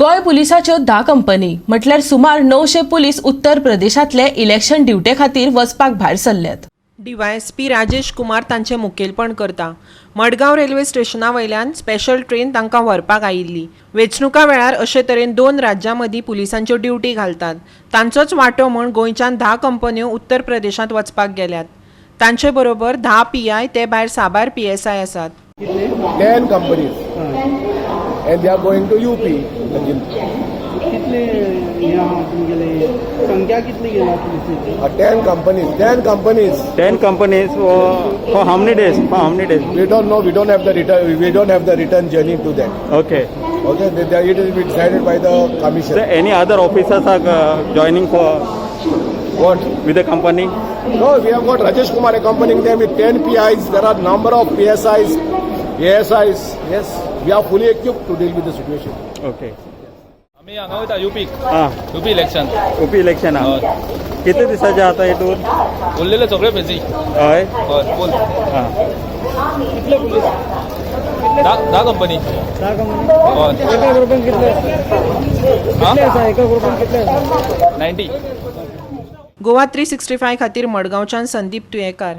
Goa पुलिसाच्यो 10 company म्हटल्यार सुमार 900 police उत्तर प्रदेशांतले इलेक्शन ड्युटे खातीर वचपाक भायर सरल्यात. डीवायएसपी राजेश कुमार तांचें मुखेलपण करता. मडगांव रेल्वे स्टेशना वयल्यान स्पेशल ट्रेन तांकां व्हरपाक आयिल्ली. वेंचणुका वेळार अशे तरेन दोन राज्यां मदीं पुलिसांच्यो ड्युटी घालतात. तांचोच वांटो म्हूण गोंयच्यान 10 कंपन्यो उत्तर प्रदेशांत वचपाक गेल्यात. तांचे बरोबर 10 पीआय, ते भायर साबार पीएसआय आसात. 10 companies and they are going to UP again. कितले हे आहा तुमगेले, संख्या कितली गेला पुलिसेची? 10 companies, 10 companies. 10 companies for how many days? For how many days? We don't know, we don't have the return, we don't have the return journey to that. Okay, it will be decided by the commission. So any other officers are joining for What? With the company? No, we have got Rajesh Kumar accompanying them with 10 PIs. There are number of PSIs, ASIs. Yes, we are fully equipped to deal with the situation. Okay. आमी हांगा वयता युपीक. Ah, UP election. UP election ah. हय. कितले दिसाचे आता हे tour? उरलेले सगळे बेजी. हय. हय, फूल. Ah. 10 कंपनी. 10 कंपनी. हय. एका ग्रुपान कितले कितले आसा? एका ग्रुपान कितले आसा? 90. गोवा 365 खातीर मडगांवच्यान संदीप तुयेकार.